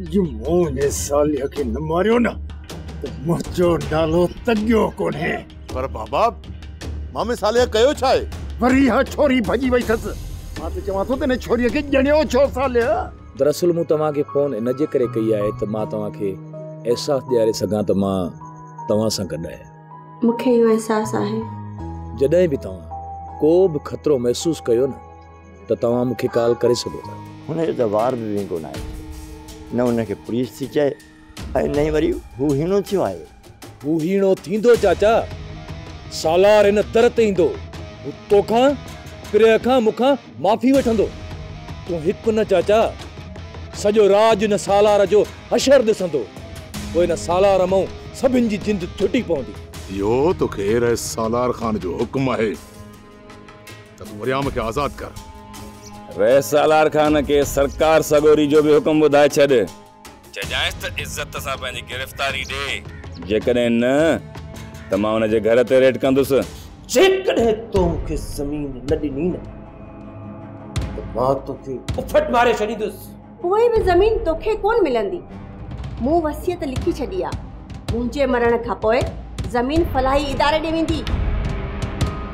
اڄ مون ان صالح کي نه ماريو نه ته منهنجو نالو تڳيو ڪونهي. پر بابا مامي صالح ڪيو ڇا آهي؟ وري اها ڇوري ڀڄي وئي اٿس. مان ته چوان ٿو ته ان ڇوريء کي ڄڻيو ڇو صالح؟ دراصل مون توهان کي فون ان جي ڪري ڪئي آهي ته مان توهان کي احساس ڏياري سگهان ته مان توهان سان گڏ آهيان. مون کي اهو احساس آهي. جڏهن به توهان ڪو به خطرو محسوس ڪيو نه ته توهان مون کي ڪال ڪري سگهو ٿا. هن جو ته وار به وينگو ناهي ٿيو. نه هن کي پوليس ٿي چئي ۽ نه ئي وري هو هيڻو ٿيو آهي. هو هيڻو ٿيندو چاچا. سالار هن در تي ايندو. هو توکان، پرينء کان، مون کان معافي وٺندو. تون هڪ نه چاچا، سڄو راڄ ان سالار جو حشر ڏسندو. پوء ان سالار مئون سڀن جي جند ڇٽي پوندي. اهو توکي رئيس سالار خان جو حڪم آهي ته تون وريام کي آزاد ڪر. رئيس سالار خان کي سرڪار سڳوري جو به حڪم ٻڌائي ڇڏ. چئجانس ته عزت سان پنهنجي گرفتاري ڏي، جيڪڏهن نه ته مان ان جي گهر تي ريڊ ڪندس. جيڪڏهن تو مون کي زمين نه ڏني نه ته مان توکي اڦٽ ماري ڇڏيندس. پوء به زمين توکي ڪونه ملندي. مون وصيت لکي ڇڏي آ. منهنجي مرڻ کان پوء زمين فلاحي اداري ڏي ويندي.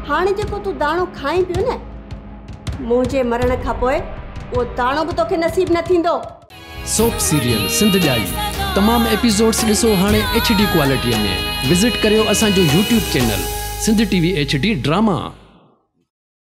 هاڻي جيڪو تون داڻو کائين پيو نه، منهنجي مرڻ کان پوء اهو داڻو به توکي نصيب نه ٿيندو. سوپ سيريل سنڌ ڄائي تمام ايپيسوڊس ڏسو هاڻي ايڇ ڊي ڪوالٽي ۾ وزٽ ڪريو اسان جو YouTube channel Sindh T V H D drama.